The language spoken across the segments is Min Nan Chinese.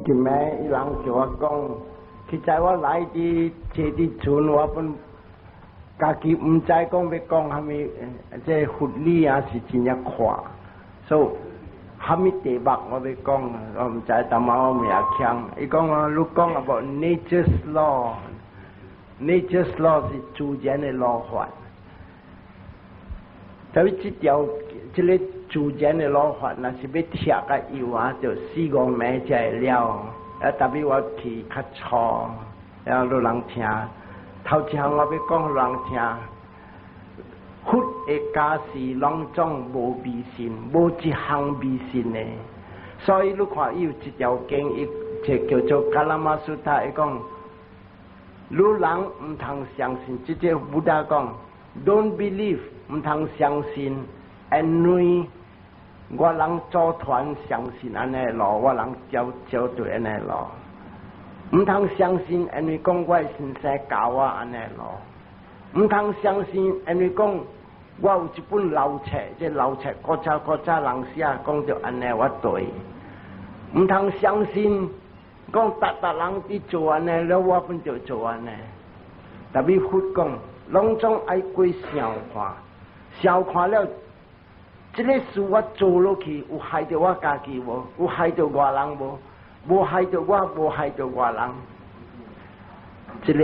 今暝伊人叫我講，實在我來佇這佇陣，我本家己毋知講欲講啥物，這佛理啊是真正闊，所以啥物題目我欲講，我毋知，淡仔我名強。伊講啊，你講 about nature's law，nature's law 是自然的律法。特別這條這个自然的律法，若是欲拆個油啊，就四五暝才會了。啊，特別我去較粗，然後有人聽。頭一項我欲講予人聽，佛的教示攏總無迷信，無一項迷信的。所以你看，伊有一條經，伊就叫做 Kalama Sutta，伊講，汝人毋通相信，這個 Buddha 講，Don't believe，毋通相信，因為我人組團相信按呢路，我人照照對按呢路。毋通相信，因為講我先生教我按呢路。毋通相信，因為講我有一本老冊，這老冊古早古早人寫，講著按呢我對。毋通相信，講逐逐人佇做按呢，了我本就做按呢。特別佛講，攏總愛過想看，想看了，這个事我做落去，有害著我家己無？有害著外人無？無害著我，無害著外人。這个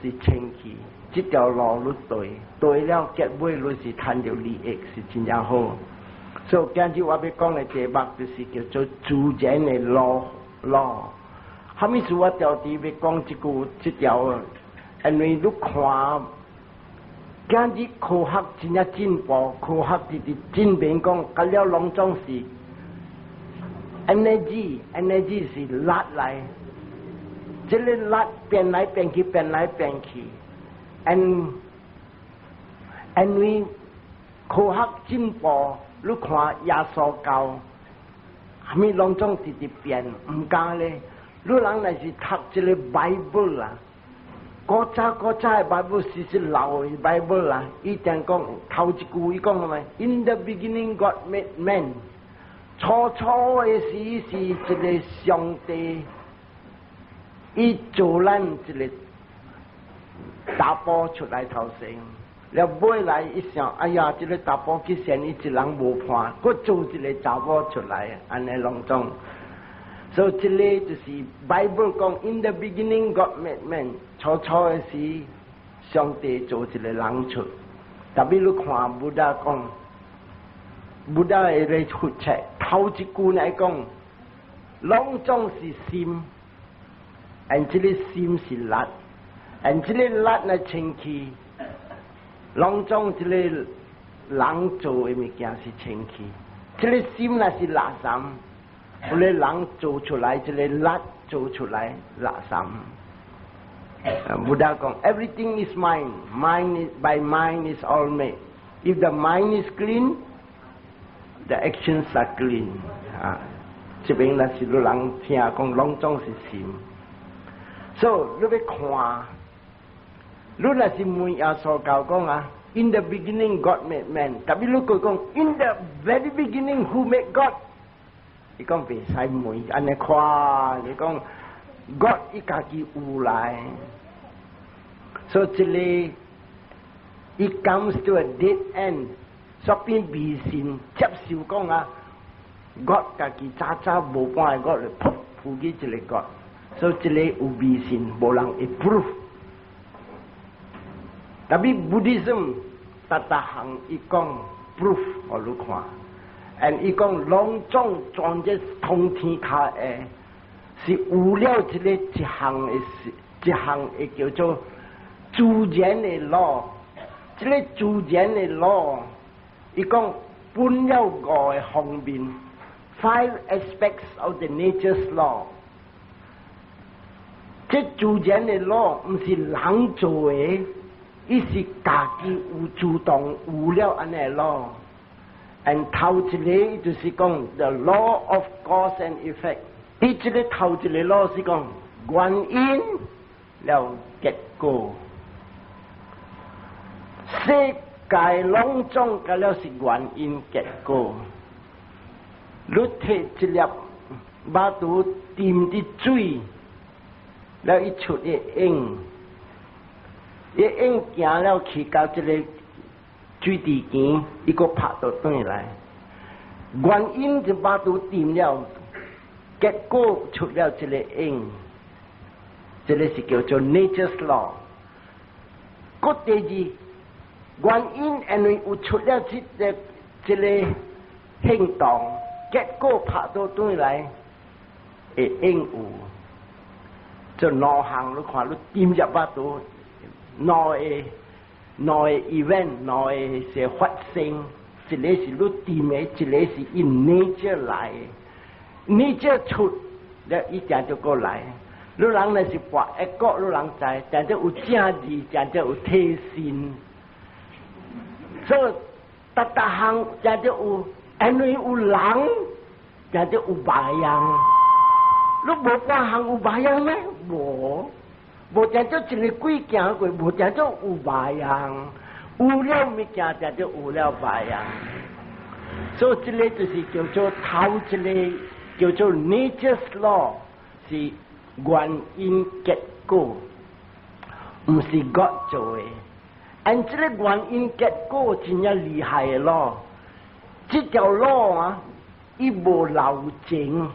是清氣，這條路你對，對了結尾你是趁著利益，是真正好。所以今日我欲講的題目就是叫做自然的路路。啥物事我調佇欲講這句這條？因為你看，今日科學真正進步，科學直直證明講，甲了攏總是 energy，energy 是力來，這个力變來變去，變來變去，因為科學進步，你看耶穌教，啥物攏總直直變，毋敢咧。你人若是讀這个 Bible 啦，古早古早的 Bible 是是老的 Bible 啦，伊定講頭一句伊講啥物？In the beginning God made man。初初的時是一个上帝，伊做咱一个查埔出來頭先，了尾來伊想，哎呀，這个查埔既然伊一人無伴，閣做一个查某出來，按呢攏總。所以這个就是 Bible 講，In the beginning God made man。初初的時，上帝做一个人出。特別你看 Buddha 講，Buddha 的佛冊頭一句來講，攏總是心，and 這个心是力，and 這个力來清氣，攏總這个人做的物件是清氣，這个心若是垃圾。有个人做出來，這个力做出來垃圾。Buddha 講，everything is mind, mind is, by mind is all made. If the mind is clean, the actions are clean. 啊，這邊若是汝人聽講，攏總是心。所以你欲看，你若是問耶穌教講啊，In the beginning God made man。特別你閣講，In the very beginning who made God？伊講袂使問，按呢看，你講 God 伊家己有來，所以這个 it comes to a dead end，所變迷信接受講啊，God 家己早早無半個 God 噗浮起一個 God，所以這个有迷信，無人會 proof。特別 Buddhism 逐逐項伊講 proof 予你看。and 伊講攏總全這通天下的，是有了這个一項的，是一項會叫做自然的 law。這个自然的 law，伊講分了五个方面，five aspects of the nature's law。這自然的 law 毋是人做的，伊是家己有主動有了按呢 law。and 頭一个就是講 the law of cause and effect。伊這个頭一个 law 是講原因了結果，世界攏總甲了是原因結果。你提一粒肉肚沉佇水，了伊出的影，伊影行了去到這个水池邊，伊閣拍倒轉來。原因就肉肚沉了，結果出了這个影，這个是叫做 nature's law。閣第二原因，因為有出了這個行動，結果拍倒轉來會應有，就兩項你看，你沉入肉肚，兩個 event，兩個是發生，一個是你沉的，一個是因 nature 來的，nature 出了伊定就過來。你人若是跋一國，你人知，定就有正義，定就有體心。所以逐逐項定就有，因為有人，定就有別樣。你無半項有別樣咩？無，無定做一个鬼行過，無定做有別樣。有了物件，定就有了別樣。所以這个就是叫做頭一个叫做 nature's law，是原因結果，毋是 God 做的。按這个原因結果真正厲害的咯。這條路啊，伊無留情，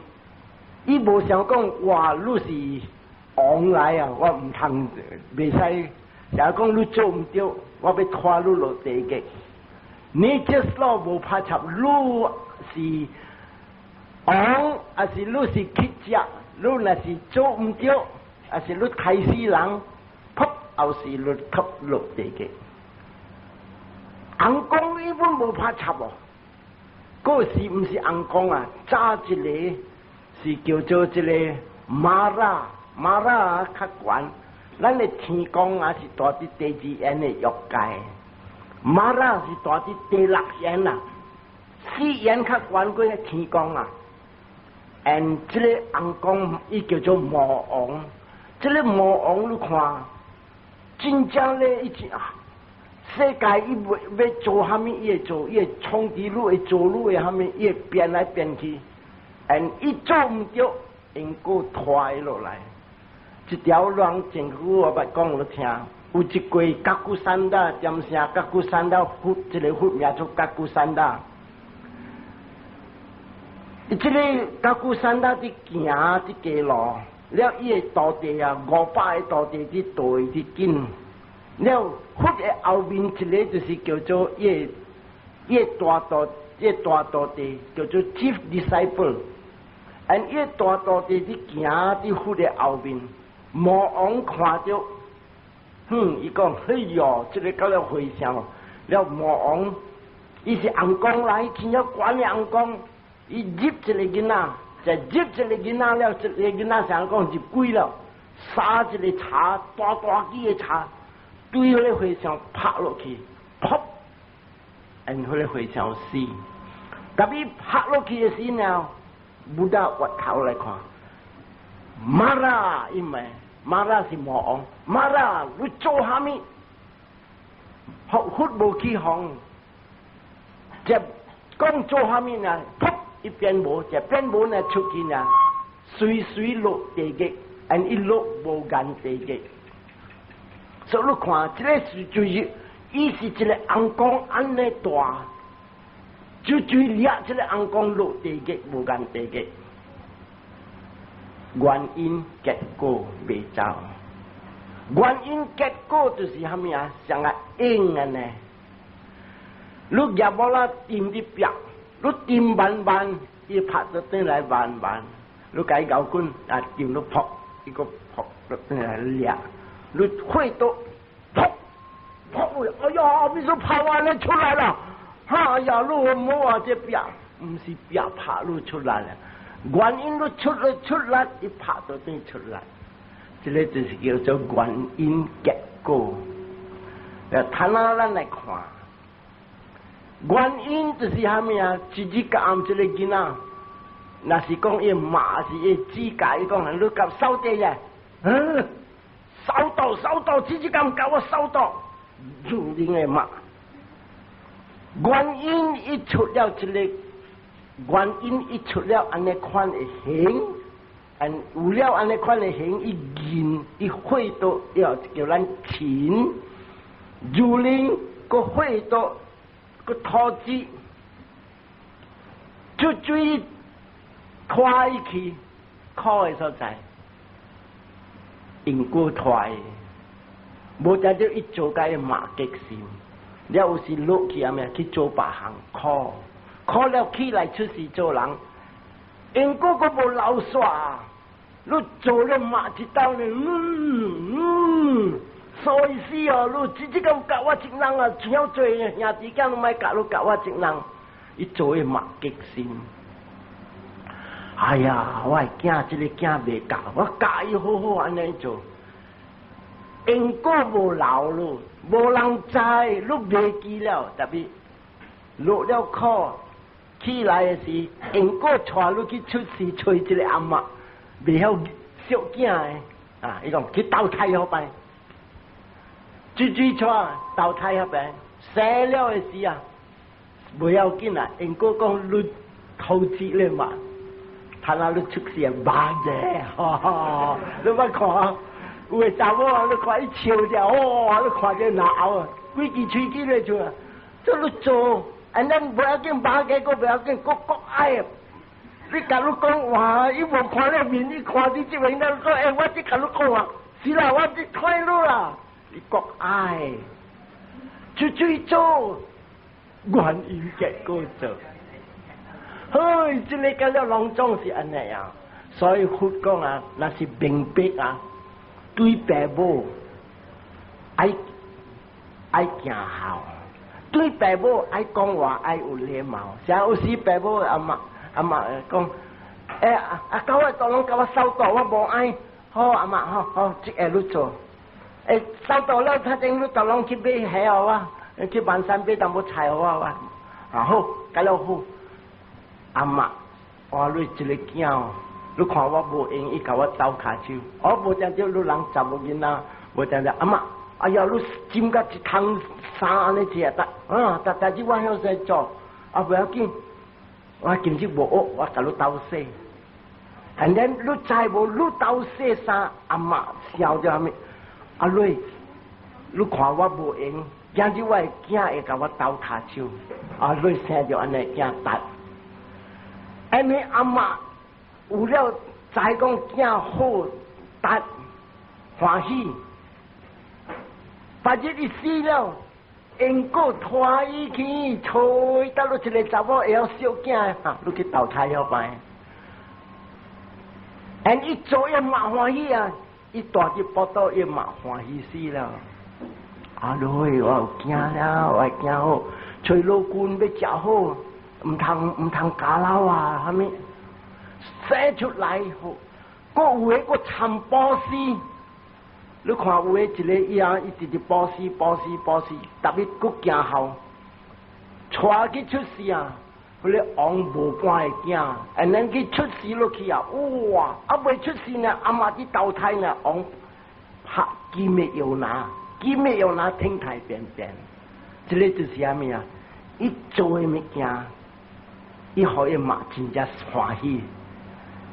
伊無想講哇，你是王來啊，我毋通袂使，想講你做毋對，我欲拖你落地獄。Nature's law 無拍插，你是王，抑是你是乞食？你若是做毋對，抑是你刣死人，噗，後世你吸落地獄。尪公伊本無拍插哦，嗰時毋是尪公啊，早一个是叫做這个瑪拉，瑪拉較懸。咱的天公啊是住佇第二緣的欲界，瑪拉是住佇第六緣啊，四緣較懸過天公啊。and 這个尪公伊叫做魔王，這个魔王你看，真正咧伊真啊，世界伊欲做啥物，伊會做，伊會創治你，會做你的啥物，伊會變來變去，and 伊做毋對，因果拖伊落來。這條人政府我捌講你聽，有一過格古山達，點聲格古山達佛，這个佛名做格古山達。這个格古山達佇行佇街路，了伊的徒弟啊，500個徒弟佇對佇緊，了佛的後面一个就是叫做伊的大徒弟叫做 chief disciple，and 伊的大徒弟佇行佇佛的後面，魔王看著，哼，伊講，哎喲，這个到了和尚，了魔王，伊是尪公來，真正懸的尪公。伊入一个囡仔，就入一个囡仔了，一个囡仔想講入鬼了，撒一个柴，大大支的柴，對彼个和尚拍落去，噗，and 彼个和尚死。特別拍落去的時候，Buddha 回頭來看，瑪拉，因為瑪拉是魔王，瑪拉你做啥物？佛佛無起哄，這講做啥物呢？噗！伊變無，這變無呢出去呢，隨隨落地獄，and 伊落無間地獄。所以你看，這个是就是，伊是一个尪公按呢大，就最掠這个尪公落地獄無間地獄。原因結果袂走，原因結果就是啥物啊？像個影按呢，你舉無啦沉佇壁。你沉慢慢，伊拍倒轉來慢慢。你共伊咬棍啊，沉你撲，伊閣撲倒轉來掠。你火都撲撲，哎呀，你說拍完了出來了，哎呀，你無啊，這壁毋是壁拍你出來了，原因你出來出來，伊拍倒轉出來，這个就是叫做原因結果。來，睇下咱來看。原因就是啥物啊？一日到暗這个囡仔，若是講伊罵是伊指教，伊講你共掃地啊，嗯，掃到掃到，一日咁共我掃到，認真的罵。原因伊出了這个原因伊出了按呢款的形，按有了按呢款的形，伊現伊化到要叫咱勤，如靈閣化到閣土質，出水拖伊去苦的所在，因果拖伊，無定著伊做甲伊馬激心，了有時落去啊咩去做別項苦。苦了起來出世做人，因果閣無流煞，你做了嘛一道呢？所以死哦，你直接咁教我一人啊，像做兄弟囝攏莫教你教我一人，伊做的嘛激心。哎呀，我的囝這個囝袂教，我教伊好好按呢做，因果無留咯，無人知，你袂記了，特別落了苦。起來的時，因果帶你去出世，揣一個阿嬤，袂曉惜囝的，啊！伊講去投胎好辦，追追帶投胎好辦，生了的時啊，袂要緊啊，因果講你投資咧嘛，他那你出世啊，慢者，哈哈，你捌看，有的查某啊，你看伊笑者，哇，你看這鬧啊，規支喙齒咧出啊，這你做。按呢無要緊，馬家閣無要緊，閣閣愛。你共你講話，伊無看你面，伊看你這邊，你講欸，我這共你講話，是啦，我這看你啦，伊閣愛，出去做，原因結果做。嘿，這个甲了攏總是按呢啊，所以佛講啊，若是明白啊，對爸母愛愛行孝。對爸母愛講話愛有禮貌，像有時爸母阿媽阿媽講，欸阿狗仔都攏共我掃地，我無愛，好阿媽好好，這個你做，欸掃地了，頭前你都攏去買蝦予我，去萬山買淡薄菜予我我，啊好，甲了好，阿媽，哇你這個囝，你看我無閒，伊共我鬥跤手，我無定著你人查某囡仔，無定著阿媽。哎呀，你浸甲一桶衫按呢食得，啊，逐代誌我曉勢做，啊不要緊，我今日無學，我共你鬥洗。And then 你知無？你鬥洗衫，阿媽想著啥物？阿女，你看我無閒，今日我的囝會共我鬥跤手，阿女生著按呢囝達。因為阿媽有了知講囝好達歡喜。別日伊死了，因果拖伊去，揣到你一個查某會曉惜囝，哈，你去投胎曉辦。And 伊做伊嘛歡喜啊，伊蹛佇腹肚伊嘛歡喜死了。阿女，我有囝了，我囝好，揣老君欲食好，毋通毋通咬老啊，啥物生出來好，閣有的閣參布施。你看有的一個伊啊，伊直直布施布施布施，特別閣行孝，帶去出世啊，彼个王無半个囝，按呢去出世落去啊，哇！啊未出世呢，阿媽佇投胎呢，王拍金的搖籃，金的搖籃天台邊邊，這个就是啥物啊？伊做的物件，伊予伊媽真正歡喜，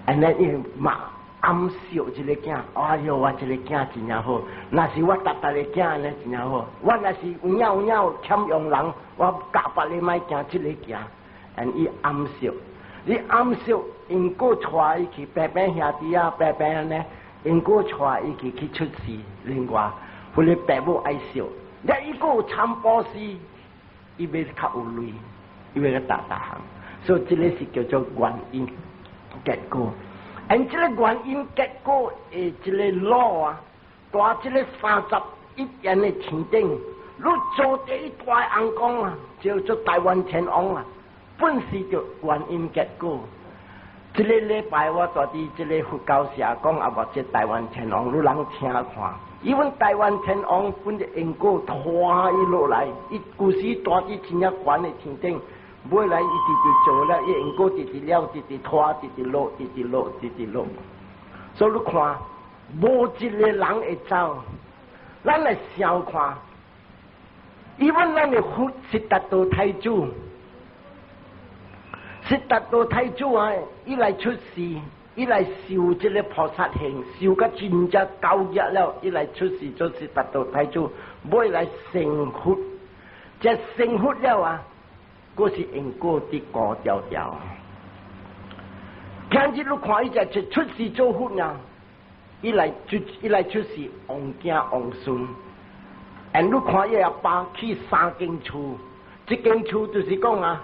按呢伊媽。暗笑這個囝，哎喲，我這個囝真正好。若是我逐逐个囝按呢真正好。我若是有影有影欠傭人，我教別个莫行這個行。And 伊暗笑，你暗笑，因果帶伊去平平兄弟啊，平平按呢，因果帶伊去去出世。另外，彼个爸母愛笑，你伊閣有參布施，伊欲較有鐳，伊欲較逐逐項，所以這个是叫做原因結果。And 這个原因結果的這个路啊，蹛這个31億的天頂，你做第一大尪公啊，叫做大梵天王啊，本是就原因結果。這个禮拜我蹛佇這个佛教社講啊，無這大梵天王，你人聽看。因為大梵天王本是因果拖伊落來，伊舊時蹛佇真正懸的天頂。尾來伊直直做了，伊因果直直了，直直拖，直直落，直直落，直直落。所以你看，無一個人會走。咱來想看，因為咱的佛悉達多太子，悉悉達多太子啊，伊來出世，伊來受這个菩薩行，受甲真正高額了，伊來出世做悉達多太子，尾來成佛。這成佛了啊，閣是因果佇顧牢牢。今日你看伊這出世做佛啊，伊來出世王囝王孫，and 你看伊阿爸起三間厝，一間厝就是講啊，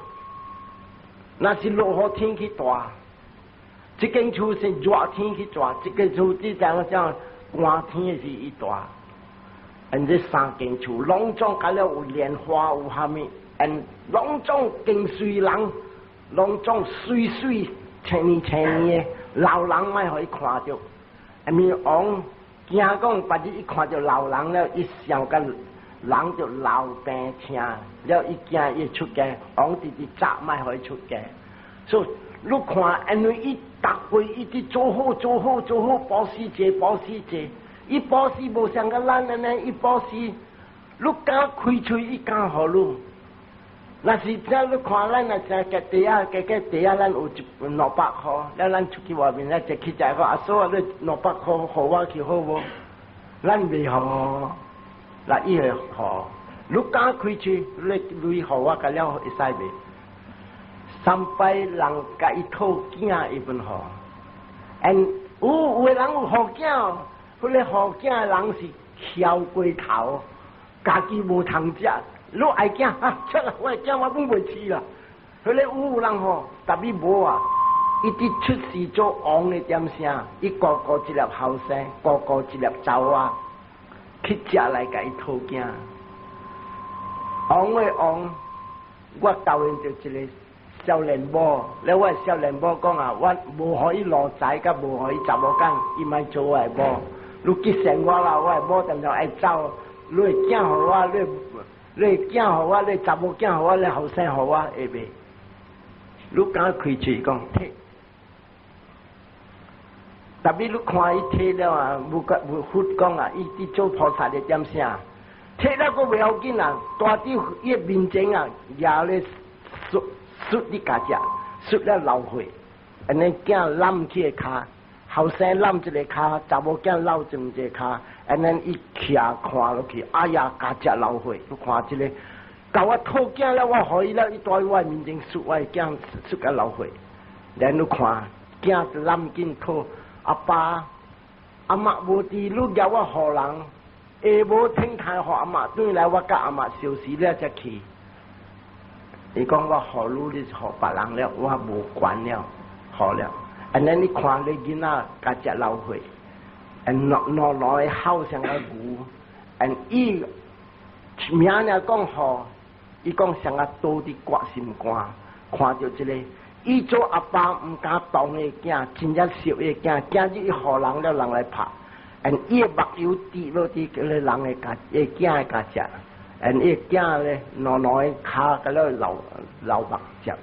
若是落雨天去蹛，一間厝是熱天去蹛，一間厝只講講寒天的時伊蹛。and 這三間厝攏總佮了有蓮花有蝦米，and 攏總真媠人，攏總媠媠青年青年的老人莫予伊看著，因為王驚講別日伊看著老人了，伊想佮人就老病痛，了伊驚伊出家，王直直早莫予伊出家。所以你看，因為伊逐歲一直做好做好做好，布施濟布施濟。伊布施無像佮咱按呢，伊布施，你敢開喙，伊敢予你。若是這你看咱若是夾地仔，夾夾地仔，咱有一兩百箍，了咱出去外面咧，一去食講阿嫂啊，你兩百箍予我去好無？咱袂予，那伊會予。你敢開喙，你鐳予我，佮了會使袂？三擺人共伊討囝，伊分予。and 有有的人有予囝。彼个予囝的人是囂過頭，家己無通食，你愛囝啊？出來我的囝我阮袂飼啦。彼个有人吼，但伊無啊，伊佇出世做王的點聲，伊顧顧一粒後生，顧顧一粒查某仔，去食來共伊討囝。王的王，我交應著一个少年某，了我少年某講啊，我無予伊奴才，佮無予伊查某囝，伊莫做我的某。你激成我啦，我的某常常愛走。你的囝予我，你的囝予我，你查某囝予我，你後生予我，會袂？你敢開喙講提？特別你看伊提了啊，無個無佛講啊，伊佇做菩薩的點啥？提了閣袂要緊啊，蹛佇伊的面前啊，舉咧摔摔佇家食，摔了流血，按呢囝攬起个跤，後生攬一个跤，查某囝攬一个跤，按呢伊徛看落去，哎呀，家食流血，你看這个，共我討囝了，我予伊了，伊蹛佇我面前摔我的囝，摔甲流血，然你看，囝就攬緊討。阿爸阿媽無佇，你叫我予人，下晡天太予阿媽轉來，我佮阿媽相死了才去。伊講我予你，你是予別人了，我無管了，予了。按呢你看你囡仔共食流血，按兩兩兩个吼像個牛，按伊名爾講予，伊講像個刀佇割心肝，看著這个。伊做阿爸毋敢動伊囝，真正惜伊囝，今日伊予人了，人來拍，and 伊的目油滴落佇個人的家，伊囝的家食，and 伊囝咧兩兩个跤佮了流流目汁，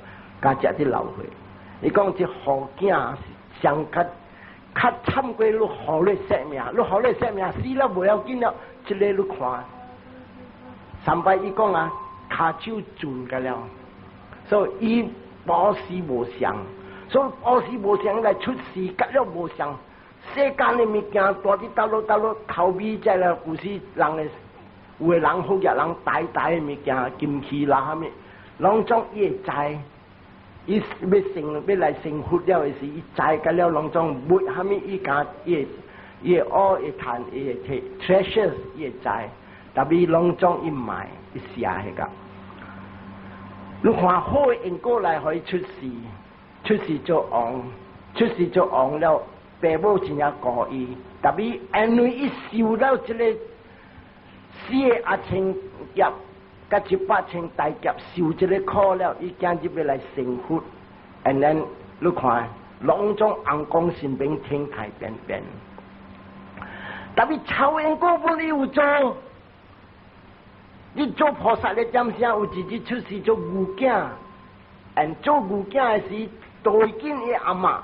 共食佇流血。伊講這予囝是上較較慘過你予你性命，你予你性命死了無要緊了，這个你看，三擺伊講啊，跤手盡佮了，所以伊。布施無相，所以布施無相來出世，結了無相。世間的物件，蹛佇佗落佗落頭尾這了，有時人的有的人好額人大大的物件，金器啦啥物，攏總伊會知。伊欲成欲來成佛了的時，伊知佮了攏總物啥物，伊敢伊會伊會學會趁，伊會提 treasures，伊會知。但伊攏總伊賣伊寫彼個。你看好的因果來予伊出世，出世做王，出世做王了，爸母真正顧伊，但伊因為伊受了這個四个阿僧劫，佮一百千大劫受這個苦了，伊今日欲來成佛，and then 你看，攏總尪公神明天台邊邊，但伊醜因果本伊有做。你做菩薩的點聲，有一日出世做牛囝，and 做牛囝的時，對見伊阿嬤，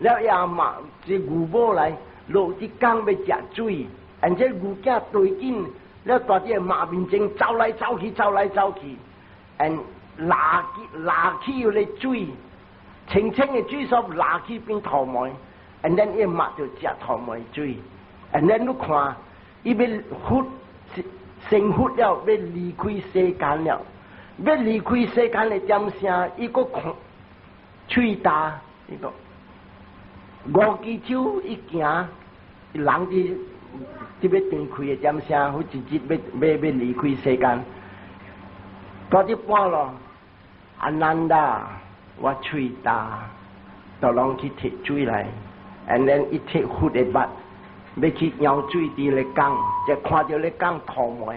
了伊阿嬤這牛母來落佇江欲食水，and 這牛囝對見了蹛佇媽面前走來走去，走來走去，and 拉起拉起彼个水，清清的水煞抐去變塗糜，and then 伊肉就食塗糜水，and then 你看，伊欲佛成佛了，欲離開世間了，欲離開世間的點聲，伊閣看喙焦，伊講五支手伊行，人佇佇欲斷氣的點聲，好一日欲欲欲離開世間，到一半咯，阿難達，我喙焦，就攏去提水來，and then 伊提佛的肉，欲去舀水佇咧缸，就看著咧缸塗糜，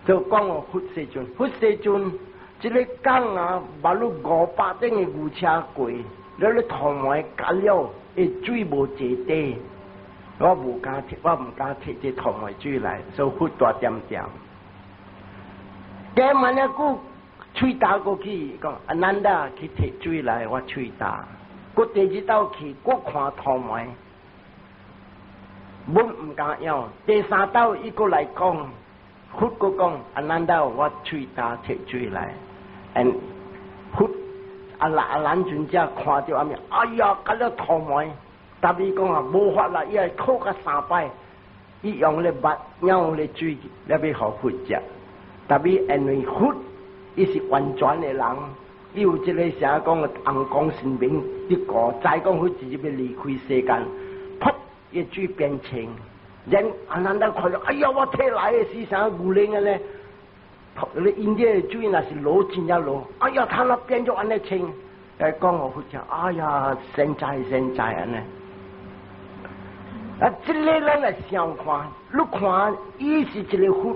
就講哦，佛世尊，佛世尊，這个缸啊，馬路500頂的牛車過，了咧塗糜乾了，伊水無坐底，我無敢提，我毋敢提這塗糜水來，所以佛大恬恬。加問一久，喙焦過去，講阿難達去提水來，我喙焦。閣第二道去，閣看塗糜，阮毋敢舀。第三道伊閣來講，佛閣講阿難達，我喙焦提水來。and 佛阿難阿難尊者看著阿面，哎呀，甲了塗糜。但伊講啊，無法啦，伊愛吐甲三擺，伊用咧肉舀咧水，了欲予佛食。但伊因為佛，伊是完全的人，伊有這个啥講尪公神明的個，知講佛直接欲離開世間，噗，伊水變清。人阿難達看著，哎呀，我提來的是啥牛奶啊咧？你因這个水若是濁真正濁，哎呀，他那變做按呢清，來講予佛聽，哎呀，善哉善哉按呢。啊，這个咱來想看，你看，伊是一个佛，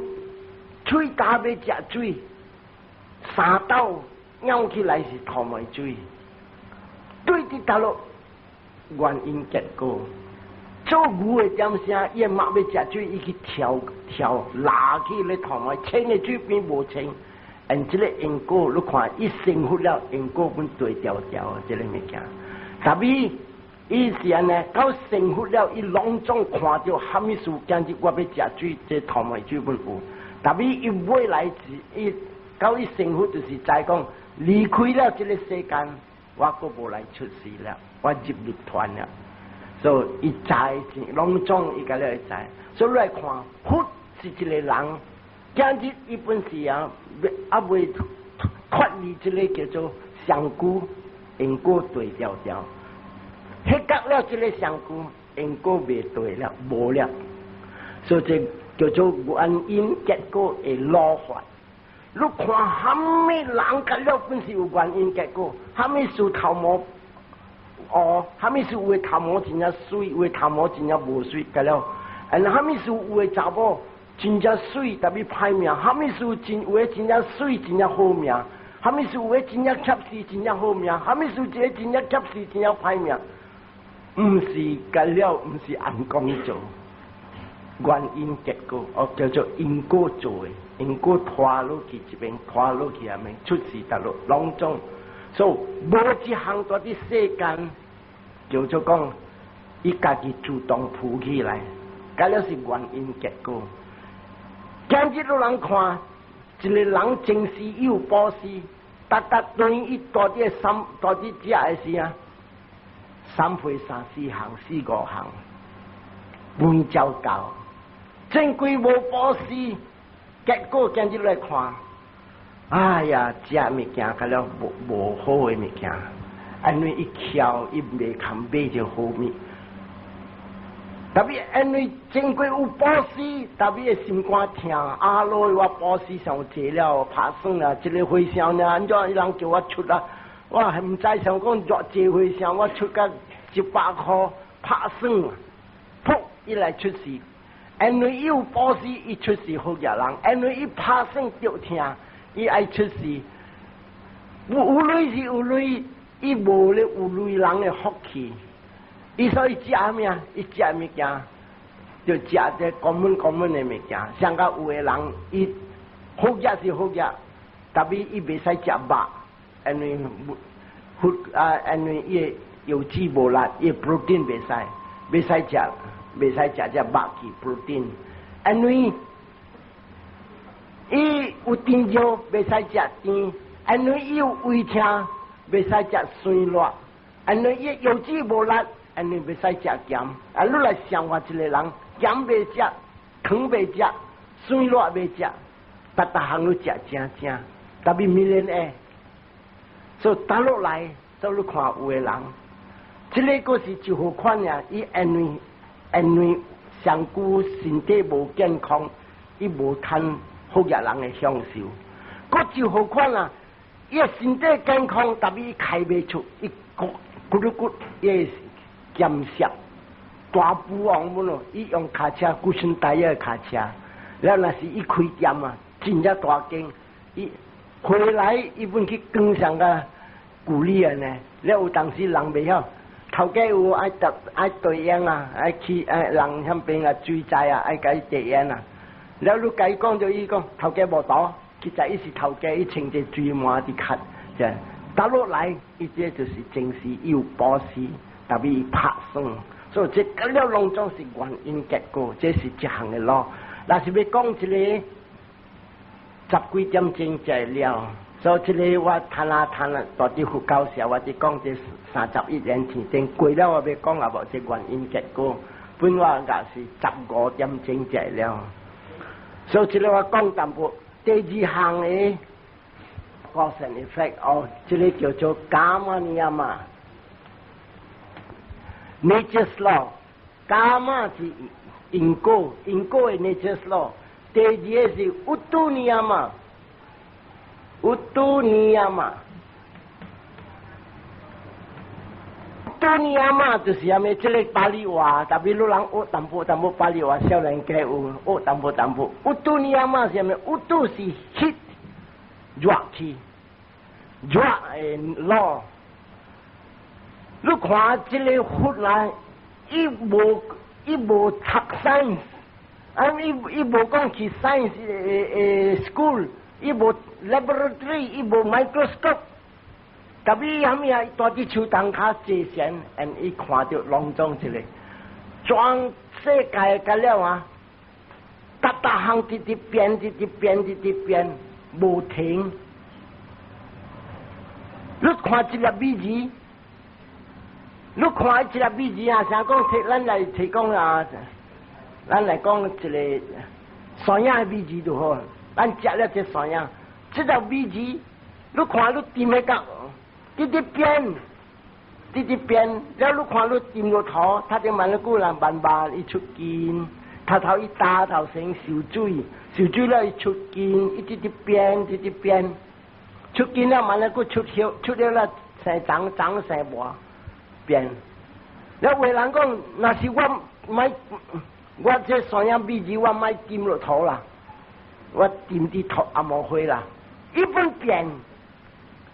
喙焦欲食水，三斗舀起來是塗糜水，對佇佗落原因結果，做牛的點聲，伊的肉欲食水，伊去跳跳抐去咧塗糜，清的水變無清，按這个因果，你看伊成佛了，因果本對調調這个物件，但伊伊是按呢，到成佛了，伊攏總看著蝦米事，今日我欲食水，這塗糜水本有。但伊未來是伊到伊成佛，就是知講離開了這个世間，我閣無來出世了，我入涅槃了。所以伊知攏總伊共了會知。所以來看佛是一个人，今日伊本是啊，猶未脫離這个叫做相久，因果對調調。彼覺了這个相久，因果袂對了，無了。所以這叫做原因結果的老法。你看蝦米人甲了本是有原因結果，蝦米事頭毛哦，蝦米事有的頭毛真正媠，有的頭毛真正無媠，甲了。and 蝦米事有的查某真正媠，但伊歹命；蝦米事真有的真正媠，真正好命；蝦米事有的真正怯死，真正好命；蝦米事一个真正怯死，真正歹命。毋是甲了，毋是按講做。原因結果，哦，叫做因果做的，因果拖落去這邊，拖落去遐面，出世佗落，攏總，所以無一項蹛佇世間，叫做講，伊家己主動浮起來，甲了是原因結果。今日有人看，一個人前世有布施，逐逐對伊蹛佇三蹛佇遮的時啊，三歲三四項四五項，飯照夠。正規無布施，結果今日來看，哎呀，食物件較了無無好的物件，因為伊巧伊袂堪買著好物。特別因為正規有布施，特別的心肝疼，阿羅我布施傷濟了，拍算啊，這个和尚呢，按怎伊人叫我出啊？我還毋知想講偌濟和尚，我出甲100箍拍算，噗，伊來出世。因為伊有布施，伊出世好額人；因為伊拍算著疼，伊愛出世。有有鐳是有鐳，伊無咧有鐳人的福氣。伊所以食啥？伊食物件就食這 common common 的物件。像甲有的人，伊好額是好額，但伊伊袂使食肉，因為佛啊，因為伊的腰子無力，伊 protein 袂使，袂使食。袂使食這肉去 protein，因為伊有甜尿，袂使食甜，因為伊有胃疼。袂使食酸辣，因為伊腰子無力，因為袂使食鹹。啊，你來想看一個人，鹹袂食，糖袂食，酸辣袂食，逐逐項攏食正正，特別 millionaire。所以打落來，所以你看有的人，這個閣是一號款爾，伊因為上久身體無健康，伊無趁好額人的享受。閣一號款啊，伊身體健康，特別伊開袂出，伊骨骨骨伊減食，大富翁本咯，伊用跤車，骨身大的跤車，了若是伊開店啊，真正大間，伊回來伊本去扛上個鼓勵啊呢，了有當時人袂曉。頭家有愛搭愛對應啊，愛去愛人遐邊啊水災啊，愛共伊對應啊。了你共伊講就伊講頭家無倒，其實伊是頭家，伊穿一水滿佇較，這打落來，伊這就是真是伊有布施，特別伊拍算，所以這個了攏總是原因結果，這是一項的路。若是欲講一個十幾點鐘才會了。所以這個我談啊談啊，蹛佇佛教時，我佇講這31年天頂過了，我欲講也無這原因結果，本我也是15點鐘才會了。所以這個我講淡薄，第二項的 cause and effect 哦，這個叫做 Kamma Niyama，Nature's law，Kamma 是因果，因果的 Nature's law。第二個是 Utu Niyama。Utu Niyama，Utu Niyama 就是啥物？這個巴利話，特別你人學淡薄淡薄巴利話，少年家有學淡薄淡薄。Utu Niyama 是啥物？Utu 是 heat 熱氣，熱的 law。你看這個佛啊，伊無讀 science，啊，伊無講去 science 的 school。伊無 laboratory，伊無 microscope，特別啥物啊？蹛佇樹洞跤坐禪，and 伊看著攏總一個全世界甲了啊，逐逐項直直變，直直變，直直變，無停。你看一粒米字，你看一粒米字啊，啥講？提咱來提講啊，咱來講一個山影的米字就好。咱食了這山影，這粒米字，你看你掂彼角，直直變，直直變，了你看你掂落頭，頭前慢久人慢慢伊出筋，頭頭伊焦頭先受水，受水了伊出筋，伊直直變，直直變，出筋了慢慢閣出葉，出了了生長長生磨變。了有的人講，若是我莫，我這山影米字我莫掂落塗啦。我掂佇塗也無花啦，伊本變，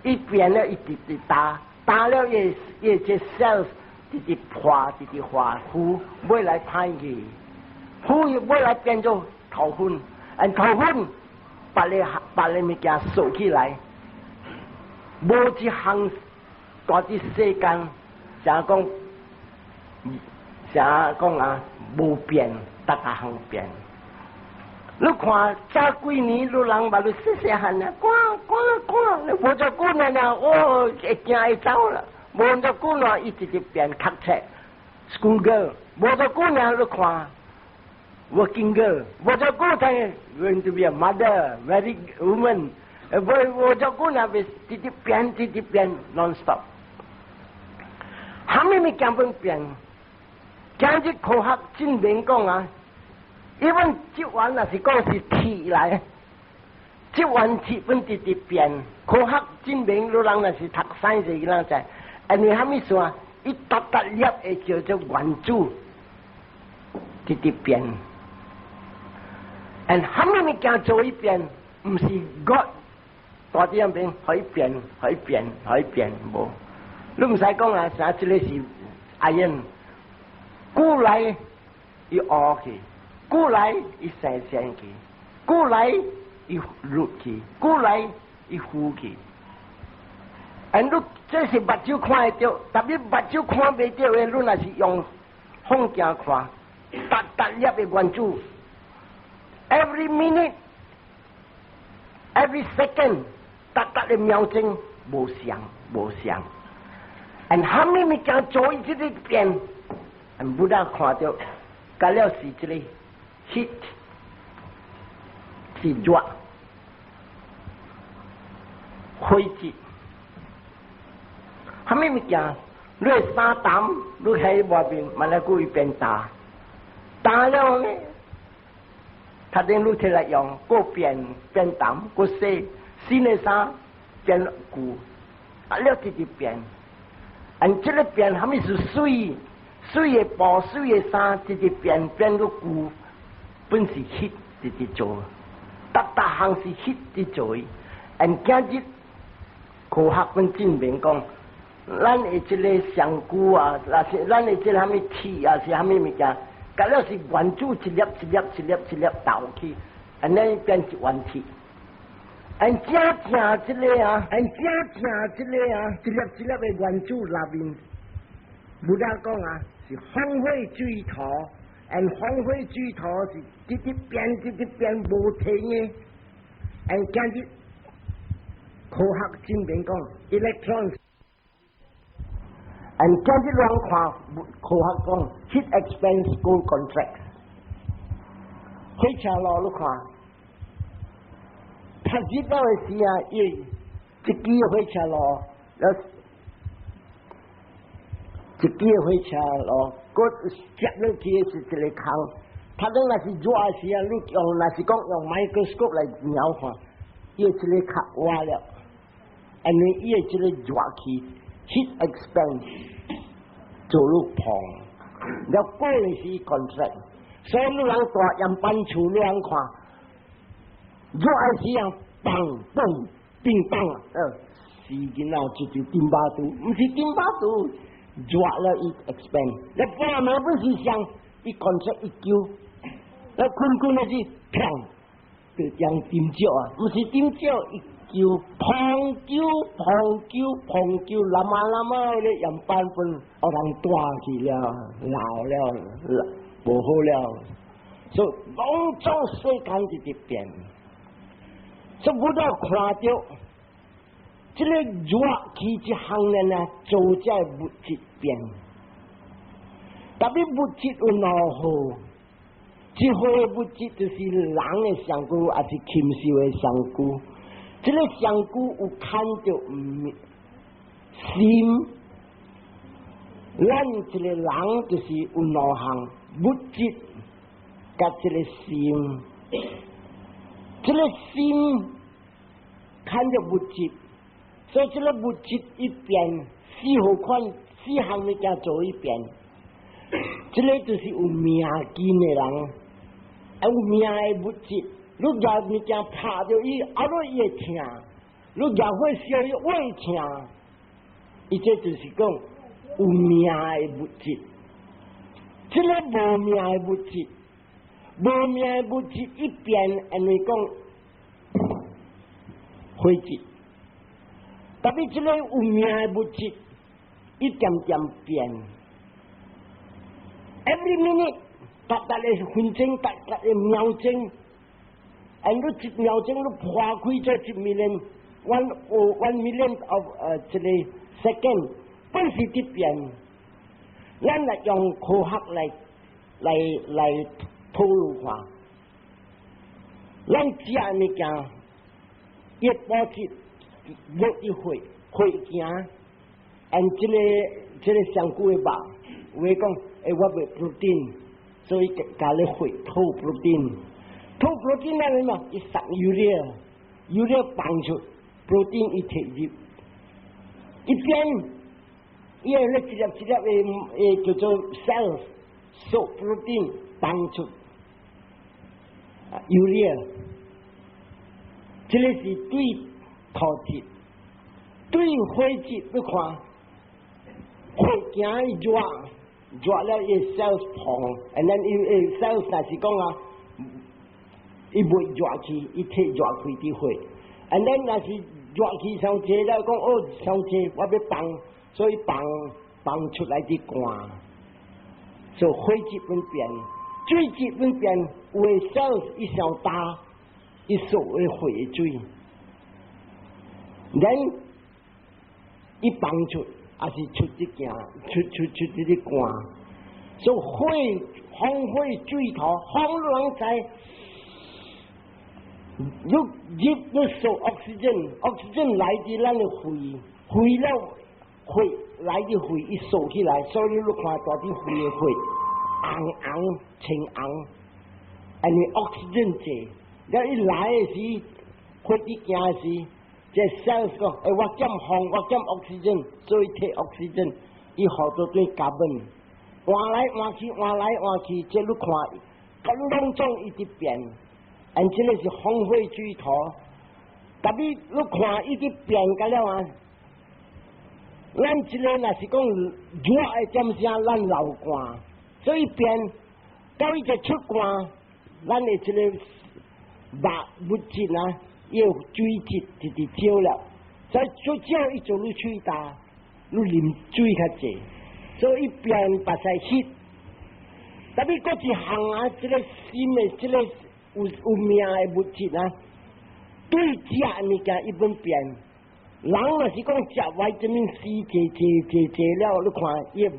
伊變了，伊直直焦，焦了伊伊這 cells 直直破，直直化腐，尾來歹去，腐尾來變做頭粉，按頭粉別个別个物件掃起來，無一項蹛佇世間，啥講啥講啊？無變，逐逐項變。你看早幾年，你人捌你細細漢啊，趕趕趕，無遮久呢呢，哦，會驚會走啦。無遮久呢，伊直直變讀冊，school girl。無遮久呢，你看 working girl。無遮久才 going to be a mother, married woman。無遮久呢，變直直變，直直變，non stop。啥物物件本變？今日科學證明講啊。因為這丸若是講是鐵來，這丸鐵本直直變，科學證明，你人若是讀 science 的人知，因為啥物事啊？伊逐逐粒會叫做原子，直直變。and 啥物物件做伊變，毋是 God 蹛佇遐變，可以變，可以變，可以變，無。你毋使講啊，啥這個是 iron，久來伊烏去。久來伊生鮮去，久來伊綠去，久來伊腐去。and 你這是目睭看會著，特別目睭看袂著的，你若是用放鏡看，逐逐粒的原子，every minute，every second，逐逐的秒鐘，無相無相。And 蝦米物件做伊這個變，and Buddha 看著，甲了是這個 heat 是熱，火質。蝦米物件？你衫澹，你喺外面，嘛來故意變焦，焦了呢？他等你摕來用，閣變變澹，閣洗新的衫變舊，啊了直直變。按這個變，蝦米是水？水的布、水的衫，直直變變個舊，本是 heat 直直做，逐逐項是 heat 直做。按今日科學本證明講，咱的這個身軀啊，若是咱的這個蝦米鐵啊，是蝦米物件，甲了是原子一粒一粒一粒一粒鬥去，按呢變一丸鐵。按正正這個啊，按正正這個啊，一粒一粒的原子內面，Buddha 講啊，是風火水土，按風火水土是直直變直直變無停的，按今日科學證明講，electrons。按今日亂看，科學講 heat expands, cold contracts。火車路你看，讀熱了的時啊，伊一支火車路，了一支火車路，閣接落去的是一個空。他講若是熱的時啊，你用若是講用 microscope 來描看，伊這個較活了，因為伊的這個熱氣 heat expand 做你膨，了過的是 contract，所以你人蹛岩板厝，你人看熱的時啊，砰嘣叮當，死囡仔就是頂巴肚，毋是頂巴肚，熱了伊 expand，你半暝本是像伊 contract 伊揪，你睏睏的是砰，就像點石啊，毋是點石，伊揪膨揪膨揪膨揪，慢慢慢慢咧岩板分，予人蹛去了，老了，無好了，所以攏總世間直直變，所以我都看著這個熱氣這項呢，做這物質變，特別物質有兩號，一號的物質就是人的身軀，抑是禽獸的身軀。這個身軀有牽著心，咱一個人就是有兩項物質，佮這個心，這個心牽著物質，所以這個物質一變，四號款四項物件做一變，這個就是有命根的人，有命的物質。你舉物件拍著伊，啊，你伊會疼；你舉火燒伊會疼。伊這就是講有命的物質。這個無命的物質，無命的物質一變，因為講火質。特別這個有命的物質，一點點變。Every minute，逐逐個分鐘，逐逐個秒鐘。and 你一秒鐘你破開這一 million，one 1 million of 這個 second，本是佇變。咱來用科學來討論看，咱食物件，伊保質落一血血行，and 這個身軀的肉，有的講，欸，我欲 protein，所以共你血吐 protein。吐 protein 那個嘛，伊送 urea，urea 放出 protein 伊提入，一邊伊個咧一粒一粒的叫做 cells，收 protein 放出 urea，這個是對土質，對血質你看，血行熱熱了伊 cells 膨，and then 伊 cells 若是講啊，伊袂熱去，伊提熱開佇血，and then 若是熱氣傷濟了，講哦傷濟，我欲放，所以放放出來佇汗，所以血質本變，水質本變，有的 cells 伊傷焦，伊收的血水，then 伊放出，抑是出這件，出出出這個汗。所以火風火水土，風人知，你入你吸 oxygen，oxygen 來自咱的肺，肺了血來自肺，伊掃起來，所以你看大啲肺的血紅紅青紅，因為 oxygen 濟，了伊來的時，血一行時，這 cells 講，欸，我減風，我減 oxygen，所以提 oxygen，伊予做對 carbon，換來換去，換來換去，這你看，佮攏總一直變，and 這個是風火水土，特別你看一直變個了啊，咱這個若是講熱的點聲，咱流汗，所以變到伊就出汗，咱的這個肉物質啊，伊有水質直直少了，所以最少伊做你喙焦，你啉水較濟，所以變目屎翕。特別閣一項啊，這個心的這個有命的物質啊，對食物件伊本變。人若是講食維他命 C 濟濟濟濟了，你看伊肉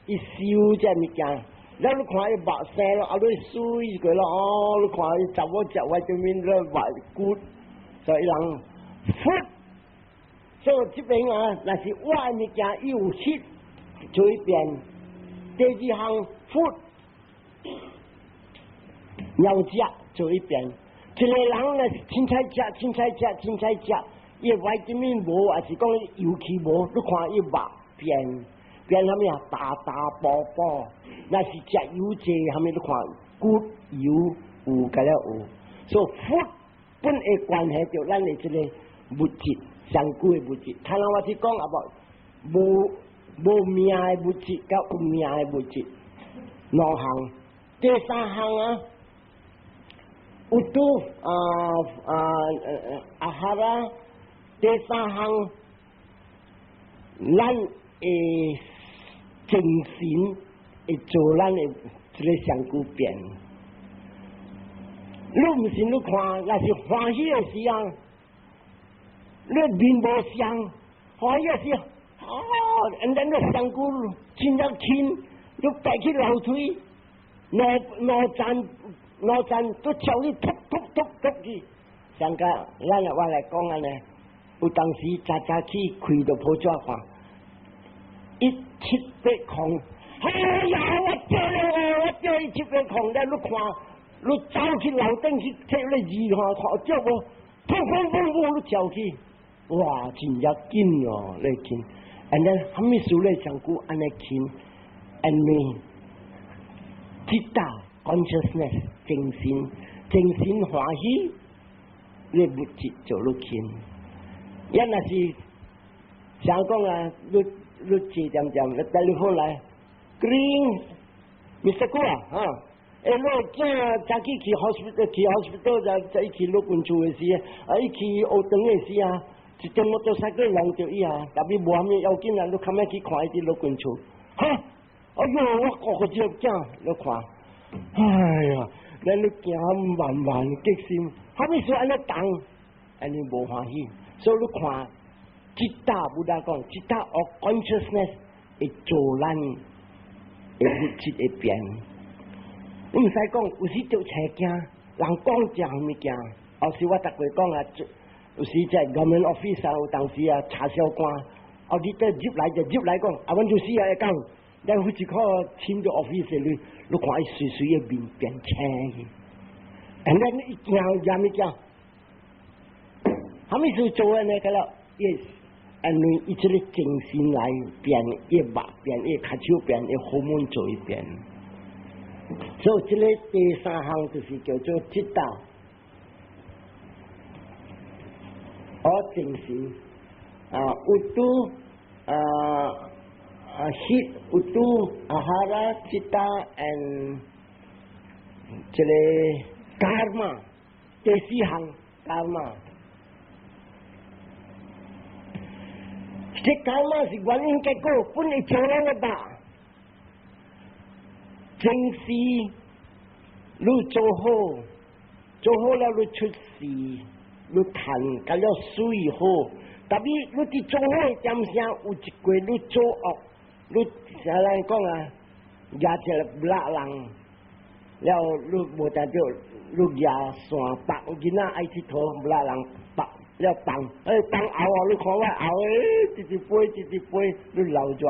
伊收這物件，了你看伊肉生了，啊你水過了哦，你看伊查某食維他命了肉骨，所以人 food，所以這邊啊，若是活物件伊有翕就會變。第二項 food 要食就會變。一個人若是凊彩食、凊彩食、凊彩食，伊維他命無，還是講油氣無，你看伊肉變變啥物啊？大大薄薄，若是食油濟，啥物你看骨油有個了有。所以 food 本會關係著咱的這個物質，上古的物質。頭先我是講啊無無命的物質，佮有命的物質兩項。第三項啊，有拄啊啊 ahara，第三項，咱的精神會做咱的這個身軀變。你毋信你看，若是歡喜的時候，你面無相，歡喜的時候，哦，人咱個身軀真正輕，你爬去樓梯，兩兩層兩層都跳去突突突突去。上個咱我來講按呢，有當時早早起開著報紙看，一七八空，哎呀，我著了，我著一七八空，了你看。你走去樓頂去摕你字看，看著無？砰砰砰砰，你跳去，哇，真正緊哦，你輕。And then 啥物事你上久按呢輕，因為 citta consciousness 精神，精神歡喜，你物質就愈輕。也若是想講啊，你你坐點點，你 telephone 來，Green，Mr. 郭啊，哈。欸，你囝早起去 hospital，去 hospital 就就伊去老君厝的時，啊，伊去學堂的時啊，一陣摩托車過撞著伊啊，特別無啥物要緊啊，你較欲去看伊佇老君厝，哈，哎喲，我顧個這個囝，你看，哎呀，咱你行慢慢激心，啥物事按呢動，按呢無歡喜，所以你看，citta Buddha 講，citta of consciousness 會做咱的物質會變。你毋使講，有時著青驚，人講一項物件，後時我逐過講啊，有時在 government office 啊，有當時啊查小官，哦，你得入來就入來講，啊，阮就死啊會講，咱好一個進到 office 裏，你看伊隨隨的面變青去，and then 一驚啥物件，啥物事做按呢個了？Yes，因為伊這個精神來變，伊肉變，伊跤手變，伊荷爾蒙做一變。所以這個第三項就是叫做 citta，哦，精神啊，utu 啊啊，heat utu ahara citta and 這個 karma，第四項 karma。這 karma 是原因結果，本會做咱的吧。前世你做好，做好了你出世，你趁，甲了水好，特別你佇做好點聲有一過你做惡，你啥人講啊？舉一个無賴人，了你無定著你舉線縛囡仔愛𨑨迌無賴人縛了放，欸放喉啊！你看我喉欸，直直飛直直飛，你流熱，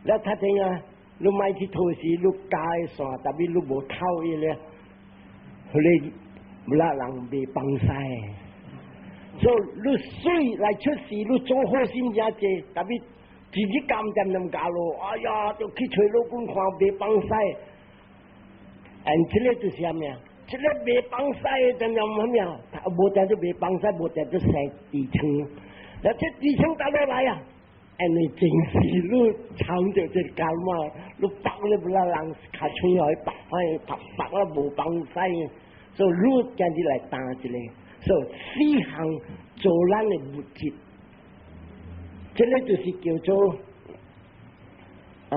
了較聽啊，你莫𨑨迌時，你咬的線，特別你無透伊咧，彼个無賴人袂放屎。所以你水來出世，你做好心誠濟，特別自己甘恬恬咬落，哎呀，就去揣老君看袂放屎。And 這个就是啥物啊？這个袂放屎的恬恬啥物啊？無定就袂放屎，無定就生痔瘡。那這痔瘡打落來啊？因為前世你參著這個 karma，你縛咧無賴人尻喙予伊縛翻，縛縛了無放屎，所以你今日來擔一个。所以四項做咱的物質，這个就是叫做啊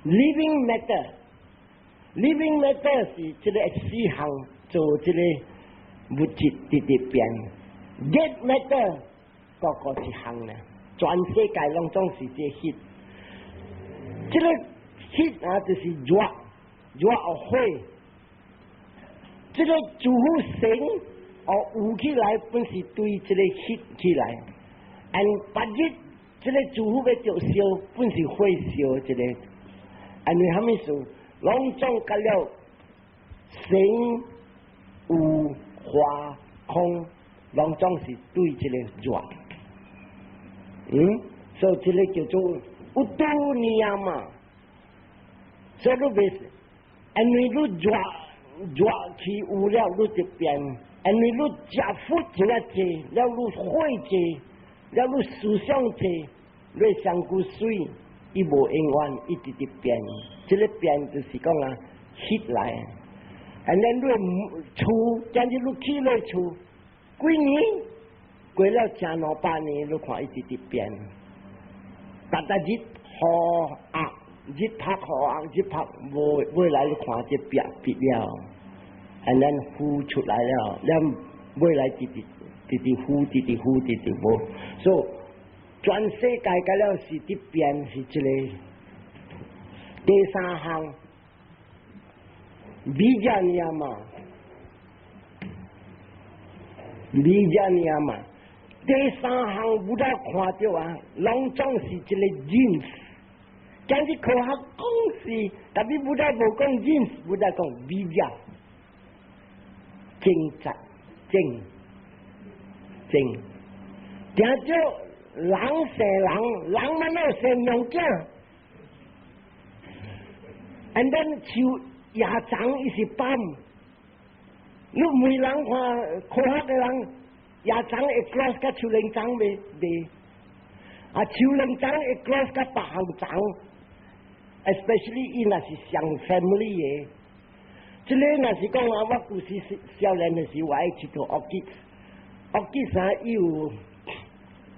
living matter。living matter 是這个四項做這个物質直直變，dead matter 個個一項呢，全世界攏總是這 heat。這个 heat 啊，就是熱，熱予火，這个諸佛神。哦，有起來本是對這个 heat 起來，and 別日這个諸佛欲著燒，本是火燒這个，因為啥物事？攏總甲了生有化空，攏總是對這个熱。所以這个叫做 utu niyama。所以你袂，因為你熱熱氣有了，你就變。因為你食福真啊濟，了你火濟，了你思想濟，你身軀水，伊無永遠，伊直直變。這个變就是講啊，heat 來。And then 你厝，今日你起咧厝，幾年過了成兩百年，你看伊直直變。逐逐日雨壓，日拍雨壓，日拍無未來你看這壁變了。And then 浮出來了，了未來直直直直浮，直直浮，直直無。所以全世界個了是佇變，是這个第三項，bija niyama，bija niyama。第三項 Buddha 看著啊，攏總是一个 genes。今日科學講是，特別 Buddha 無講 genes，Buddha 講 bija。正實正正，定做人生人，人嘛哪生娘囝？And then 樹葉長伊是放，你問人看科學的人，葉長會 cross 佮樹靈長袂袂？啊，樹靈長會 cross 佮別項長，especially 伊若是相 family 的。這个若是講啊，我舊時少年的時，我愛𨑨迌 orchid，orchid 啥伊有，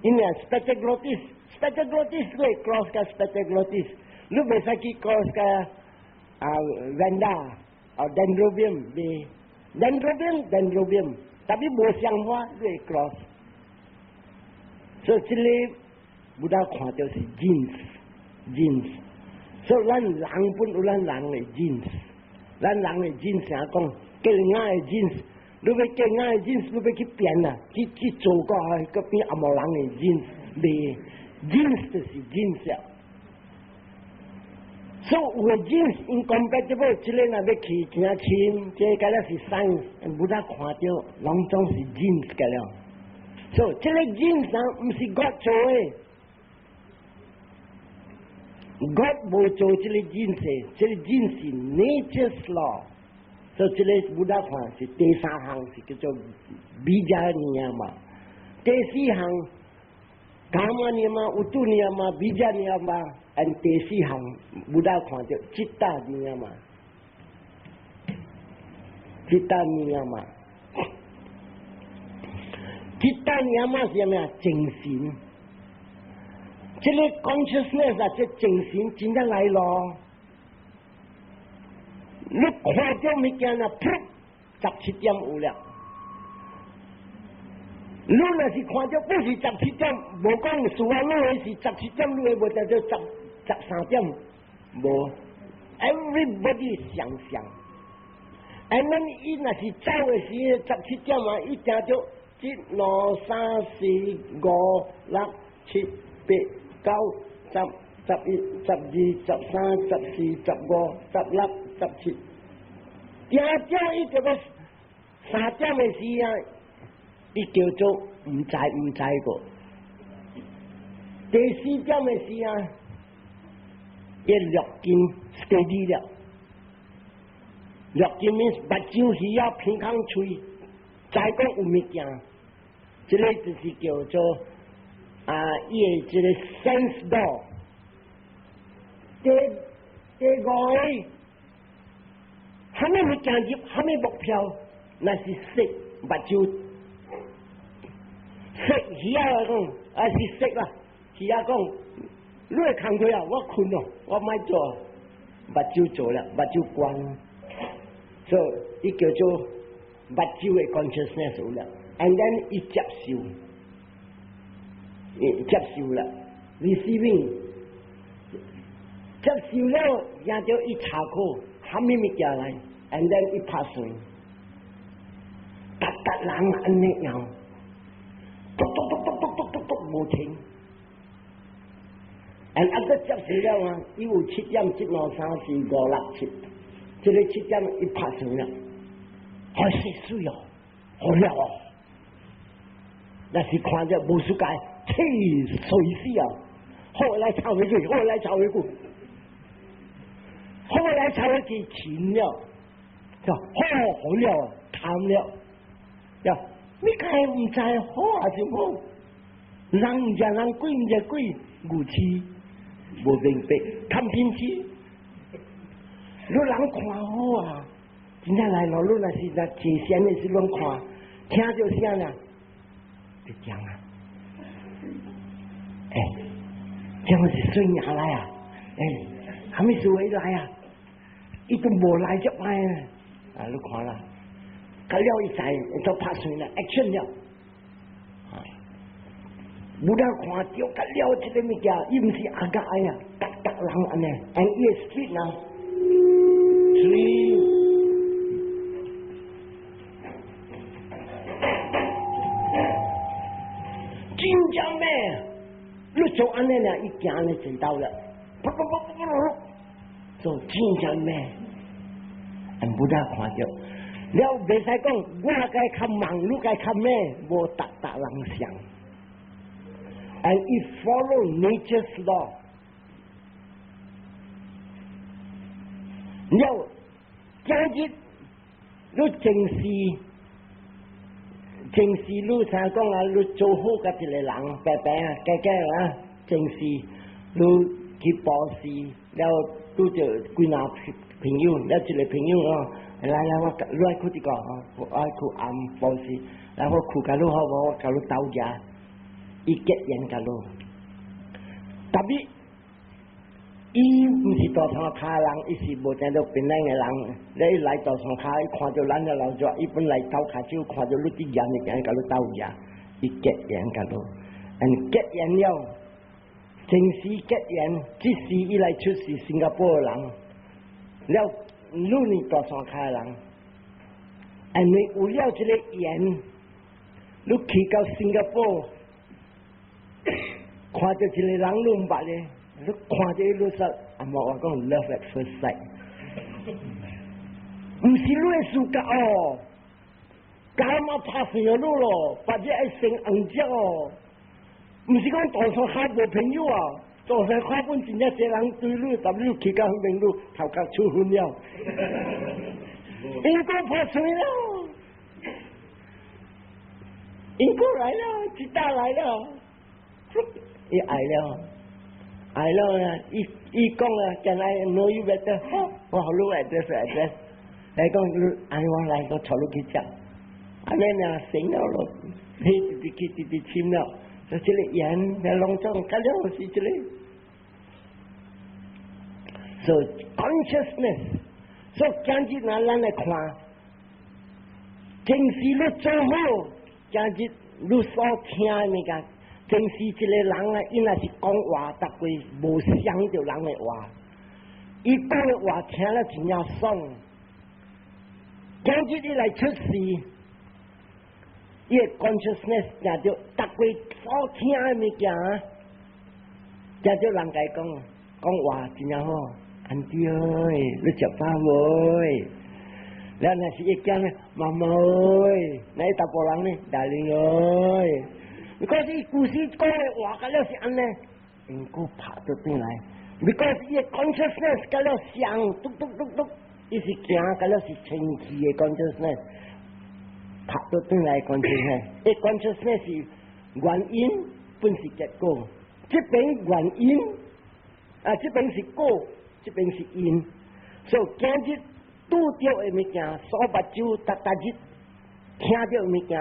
因為 Spathoglottis，Spathoglottis 你會 cross 佮 Spathoglottis，你袂使去 cross 佮啊 Vanda 啊 Dendrobium 袂，Dendrobium Dendrobium，特別無相花你會 cross，所以這个 Buddha 看著是 genes，genes，所以咱人本有咱人的 genes。咱人的 genes 成講，雞鴨的 genes，你欲雞鴨的 genes，你欲去變啊，去做個個變紅毛人的 genes，袂 genes 就是 genes 啊。所以有的 genes incompatible，這个若欲去真深，這个敢若是 science，Buddha 看著，攏總是 genes 個了。所以這个 genes 啊，毋是 God 做的。God 無做這个 genes，這个 genes 是 nature's law。所以這个 Buddha 看是第三項是叫做 bija niyama，第四項 kamma niyama、utu niyama、bija niyama，and 第四項 Buddha 看著 citta niyama，citta niyama，citta niyama 是啥物啊？精神。這个 consciousness 啊，這精神真正來咯。你看著物件啊，噗，17點有了。你若是看著不是十七點，無講數啊，你是十七點，你會無得做13點，無。Everybody 相像。And then 伊若是走的時，十七點啊，伊聽著一、兩、三、四、五、六、七、八、九、十、11、12、13、14、15、16、17。定定伊這個3點的時啊，伊叫做毋知毋知個。第四點的時啊，伊六根 steady 了。六根 means 目睭、耳仔、鼻孔、喙，知講有物件，這個就是叫做啊，伊的這個 sense door。第五個，啥物物件入，啥物目標，那是色目睭，色耳仔來講，還是色啦，耳仔講，你會工課啊，我睏咯，我莫做，目睭做了，目睭關。所以伊叫做目睭的 consciousness 有了，and then 伊接受，伊接受了，receiving，接受了，然後伊查考，啥物物件來，and then 伊拍算，逐逐人按呢樣，篤篤篤篤篤篤篤篤無停，and 啊，閣接受了啊，伊有七點，一兩三四五六七。這個七點伊拍算了，好細水哦，好了哦，若是看著無世界，氣隨死啊！好來抄回去，好來抄回去，好來抄回去，停了，就好好了，貪了，呀，你該毋知好還是無？人毋知人，鬼毋知鬼，愚痴無明白，貪嗔痴。你人看好啊，真正來咯！你若是若坐禪的時陣看，聽著聲啦，就講啊，欸，這樣是水影來啊，欸，啥物事會來啊？伊都無來這擺啊，啊，你看啦，甲了伊知，就拍算啦，action 了，無得看著甲了這個物件，伊毋是阿甲愛啊，逐逐人按呢，and 伊的 speed 啊。Three，真正咩？你做按呢呢，伊行咧坐到了，噗噗噗噗噗，做真正咩？俺不得看著，了袂使講，我該較忙，你該較咩？無逐逐人相。And it follow nature's law。了，今日你前世，前世你聽講啊，你做好佮一個人，白白啊，假假啊，前世你去布施，了拄著幾若朋友，了一個朋友哦，來來我你愛去這個吼，我愛去暗布施，來我去共你好無？我共你鬥行，伊結緣共你，特別。伊毋是大山跤人，伊是無聽著檳榔的人。你來大山跤，伊看著咱的老熱，伊本來鬥跤手，看著你佇鹽物件，共你鬥行，伊結緣共你，and 結緣了，前世結緣，這世伊來出世新加坡的人，了你是大山跤的人，因為有了這個緣，你去到新加坡，看著一個人你毋捌咧。你看著伊，你說，阿嬤話講 love at first sight，毋是你的事覺哦，幹嘛拍死你咯？或者愛生紅隻哦，毋是講大山跤無朋友啊，大山跤本真正濟人對你，但你去到彼邊你頭殼出粉了，因果破碎了，因果來了，一打來了，伊愛了。愛了啊！伊伊講啊，Can I know you better？我予你 address address，來講你按我來，我帶你去食。按呢爾成了咯，你直直去直直簽了，就這個緣，來攏總，甲了是這個。So consciousness，所以今日若咱來看，前世你做好，今日你所聽的物件，正是一個人啊，伊若是講話，逐個無想著人的話，伊講的話聽了真正爽。今日你來出世，伊的 consciousness 聽著逐個所聽的物件，聽著人家講講話真正好，Auntie 欸，你食飽無？了若是伊講咧，媽媽欸，那查埔人呢，darling 欸，你講是故事講的話，甲了是按呢，因閣拍倒轉來，because 伊的 consciousness 甲了想，嘟嘟嘟嘟，伊是行甲了是清氣的 consciousness，拍倒轉來 consciousness，伊 consciousness 是原因，本是結果，這邊原因，啊，這邊是果，這邊是因，所以今日拄著的物件，所目睭逐逐日聽著的物件，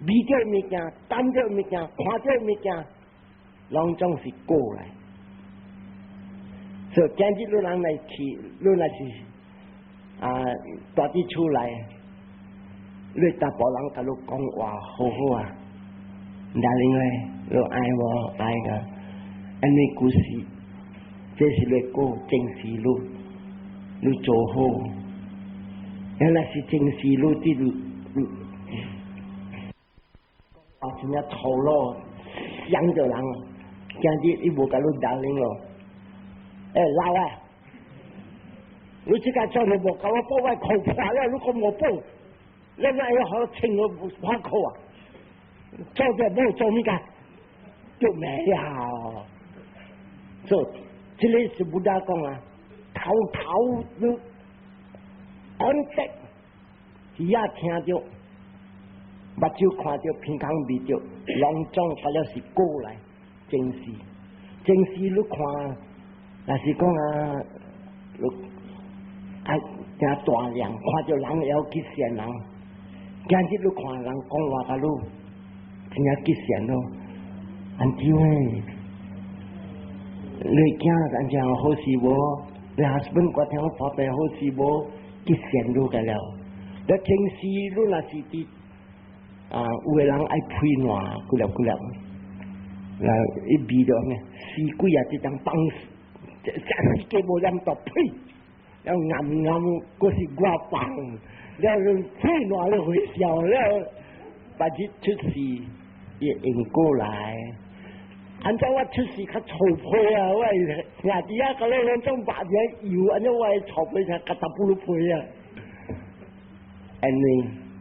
味著的物件，聞著的物件，看著的物件，攏總是果來。所以今日你人來去，你若是啊，蹛佇厝內，你查埔人共你講話好好啊，darling 咧，你愛無愛個？按呢故事，這是你果，前世你，你做好。原來是前世你佇你，啊，真正粗魯，傷著人。今日伊無共你 darling 咯，欸，老啊！你這個做你無共我補，我褲破了，你閣無補，你哪會好穿我破褲啊？做這無做物件，就沒了。所以這個是 Buddha 講啊，頭頭你 contact，耳仔聽著，目睭看著，鼻孔聞著，攏總發了是果來，前世，前世你看，若是講啊，你愛誠大量，看著人會曉吉善人，今日你看人講話共你，真正吉善咯，Auntie 欸，你囝按怎好勢無？你 husband 我聽講破病好勢無？吉善你個了，你前世你若是佇啊，有的人愛批爛，幾粒幾粒，來伊味著咩？死鬼啊！這種放食死雞無念毒呸！了暗暗，閣是我放，了批爛了回笑了，別日出世伊會用過來。按怎我出世較臭屁啊！我兄弟啊，佮你攏總肉爾油，按怎我的臭屁才較淡薄仔皮啊？因為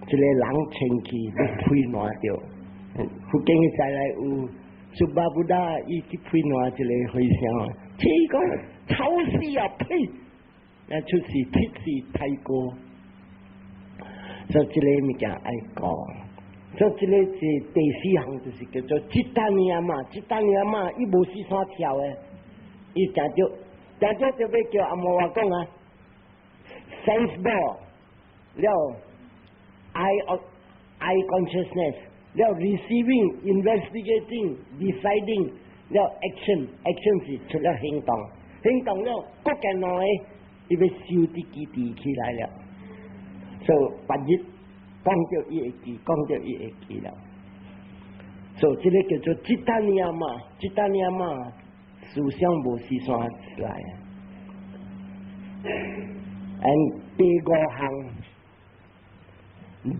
一個人清氣你批爛著，福建再來有 Suppabuddha，伊去批爛一個和尚啊，天講臭死啊呸！那出世鐵是太過，所以這個物件愛講。所以這個是第四項，就是叫做 citta niyama，citta niyama，伊無四山跳的，伊誠著，誠著就欲叫阿摩話講啊，sense door 了，eye eye consciousness 了 receiving investigating deciding 了 action action 是出了行動，行動了，閣加兩個，伊欲收佇基地起來了，所以別日講著伊會記，講著伊會記了。所以這個叫做 citta niyama，citta niyama 思想無時山來。And 第五項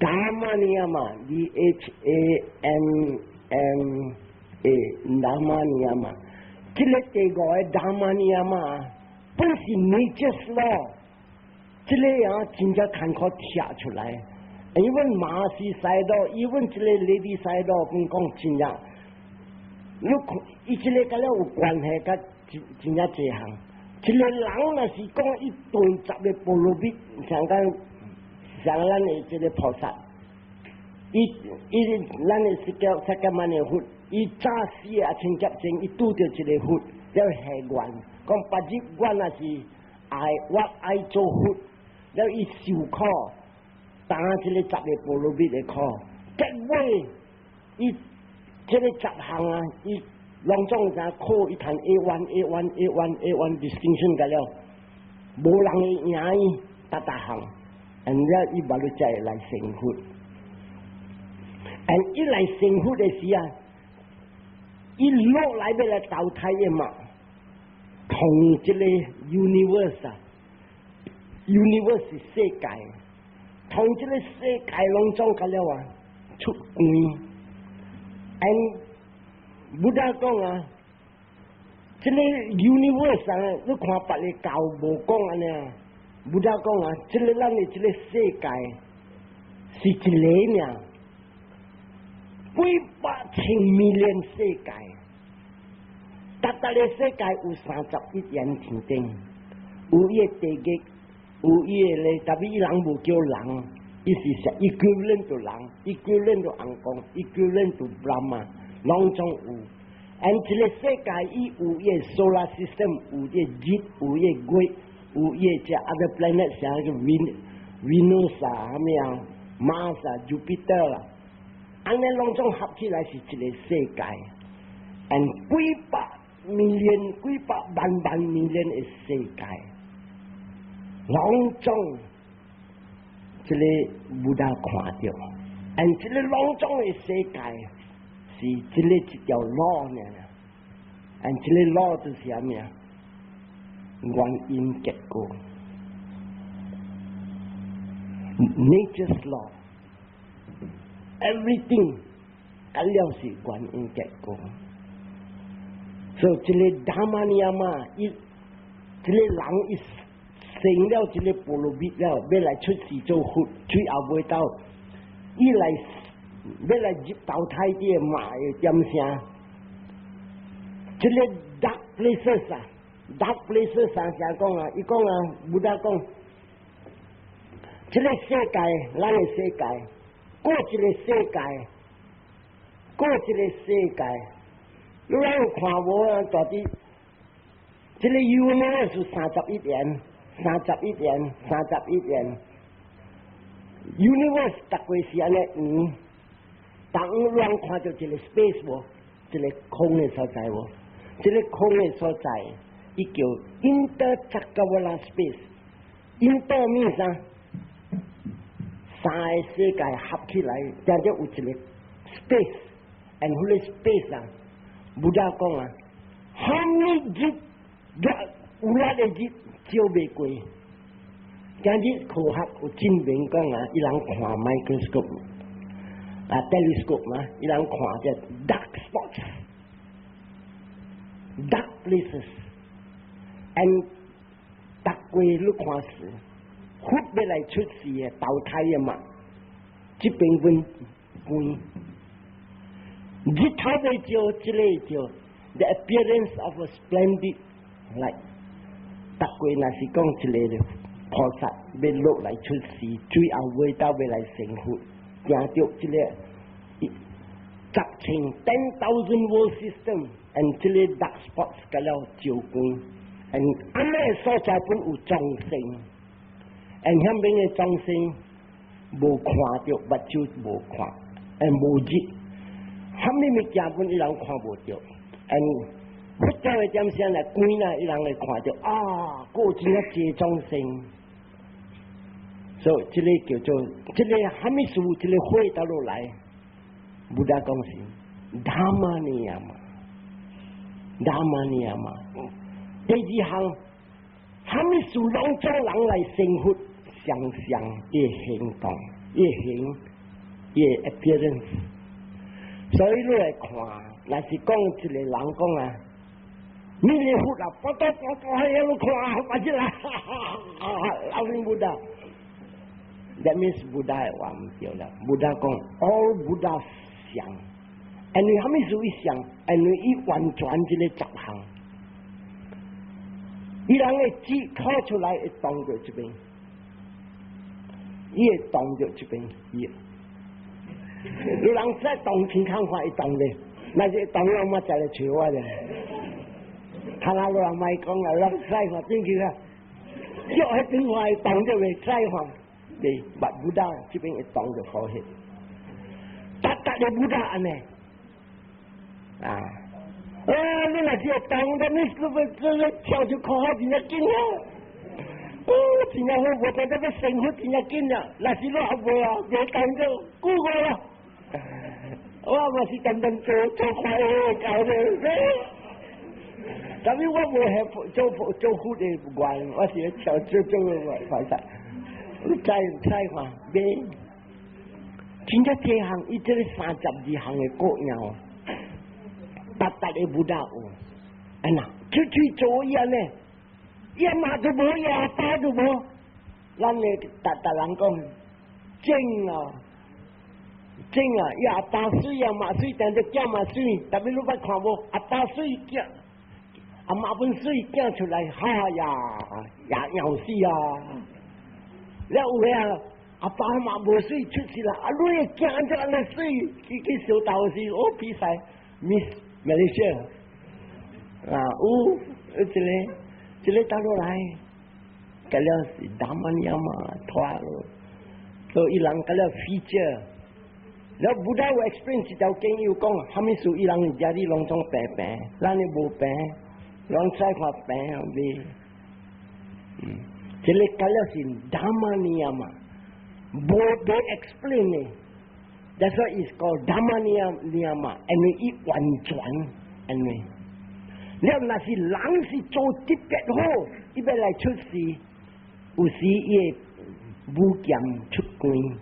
，Dhamma niyama，D H A M M A，Dhamma niyama，這個第五個 Dhamma niyama 本是 nature's law，這個啊真正艱苦拆出來。因為 Mahasi Sayadaw，因為這個 Ledi Sayadaw 講講真正，你看伊這個佮了有關係，佮真真正濟項。一個人若是講伊對十個波羅蜜，像講像咱的這個菩薩，伊伊咱的釋迦釋迦牟尼佛，伊早死啊千劫前，伊拄著一個佛，了下願，講別日我若是愛我愛做佛，了伊受苦，擔這個十個波羅蜜的苦，結尾伊這個十項啊，伊攏總知考伊趁 A one A one A one A one distinction 個了，無人會贏伊，逐逐項，然了伊無你才會來成佛。And 伊來成佛的時啊，伊落來欲來投胎的嘛，同這个 universe 啊，universe 是世界，同這个世界攏總甲了啊，出光。And Buddha 講啊，這个 universe 啊，你看別个教無講按呢啊，Buddha 講啊，這个咱的這个世界是一个爾，幾百千 million 世界，逐逐个世界有31億天頂，有伊的地獄，有伊的咧，特別伊人無叫人，伊是說 equivalent to 人，equivalent to 尪公，equivalent to Brahma，攏總有。And 這个世界伊有伊的 solar system，有伊的日，有伊的月，有伊的這 other planet，像個 Venus 啊，啥物啊，Mars 啊，Jupiter 啦，按呢攏總合起來是一个世界，and 幾百 million、幾百萬萬 million 的世界，攏總這个 Buddha 看著，and 這个攏總的世界是這个一條路爾，and 這个路就是啥物啊？原因結果，Nature's law，everything 甲了是原因結果。所以這个 Dhamma niyama，伊這个人伊成了這个波羅蜜了，欲來出世做佛，最後尾到伊來欲來入投胎佇個媽的點聲，這个 dark places 啊，dark places 啥啥講啊？伊講啊，Buddha 講，這个世界，咱的世界，過一个世界，過一个世界，你咱有看無啊？到底這个 universe 是31億，31億，31億。Universe 逐個是按呢圓，當咱看著一个 space 無，一个空的所在無，這个空的所在，伊叫 intercakkawala space。inter means 啥？三个世界合起來，才才有一个 space，and 彼個 space 啊，Buddha 講啊，蝦米日有力的日照袂過。今日科學有證明講啊，伊人看 microscope 啊，telescope 嘛，伊人看這 dark spots，dark places，and 逐個你看是佛欲來出世的投胎的嘛，這邊阮光，日頭欲照，這个叫 the appearance of a splendid light。逐個若是講一个菩薩欲落來出世，最後尾到欲來成佛，行著這个10千 10,000 world system，and 這个 dark spots 甲了照光，and 按呢所在本有眾生，and 遐邊的眾生無看著，目睭無看，and 無日，蝦米物件本伊人看無著，and 佛教的點聲來關啦，伊人會看著啊，過真啊濟眾生，所以這个叫做這个蝦米事，這个火倒落來，Buddha 講是 Dhamma niyama，Dhamma niyama。第二項，蝦米事攏總人來成佛，相像伊行動，伊形，伊 appearance。所以你來看，若是講一个人講啊，彌勒佛啊，不得不得，喺度看，把這啦，老明 Buddha。That means Buddha 的話毋對啦。Buddha 講 all Buddha 相，因為蝦米事伊相？因為伊完全這个十項，伊人的舌吐出來會動著這邊，伊會動著這邊，伊。有人在動天看看會動咧，那是動了嘛，就來笑我咧。他那老人莫講啊，人使看進去啊，腳彼邊看會動著袂使看，對，but Buddha 這邊會動著好些。逐逐个 Buddha 按呢，啊，啊，你若是會動的，你是不是跳出科學真正緊啊？哦，真正好，無在這個生活真正緊啊！若是你也無啊，袂動就久過了。我嘛是單單做做壞嘅教咧，但是我無係做做佛的願，我是跳做做壞事。你再再看，咩？真正這項，伊這个32項的果報，逐逐个 Buddha 有，啊呐，出去做伊按呢，伊阿媽都無，伊阿爸都無，咱的逐逐人講，正啊，正啊，伊阿爸媠，阿媽媠，但是囝嘛媠，特別你捌看無？阿爸媠囝，阿媽本媠囝出來，哈呀，也枵死啊！了有的啊，阿爸阿媽無媠出世啦，啊，你的囝按怎按呢媠，去去相鬥時，哦，比賽 Miss Malaysia 啊，有一個一個倒落來，甲了是 Dhamma niyama 拖咯，所以伊人甲了 feature。了 Buddha 有 explain 一條經有講，啥物事伊人家己攏總病病，咱的無病，攏使看病未？嗯，這个甲了是 Dhamma niyama，無無 explain 的。That's why it's called Dhamma niyama，因為伊完全，因為了若是人是做特別好，伊欲來出世，有時伊會舞劍出關。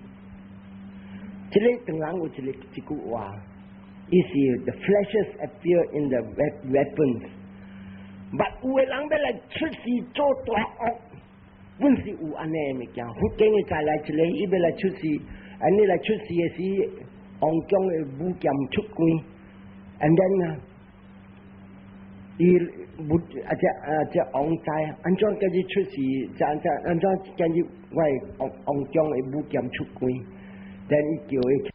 這个唐人有一个一句話，伊是 the flashes appear in the weapons。But 有的人欲來出世做大惡，本是有按呢的物件。佛經會再來一个，伊欲來出世，按呢來出世的時，王宮的舞劍出關，and then 啊，伊無啊這啊這王知按怎今日出世，這按怎按怎今日我的王王宮的舞劍出關，then 伊叫伊。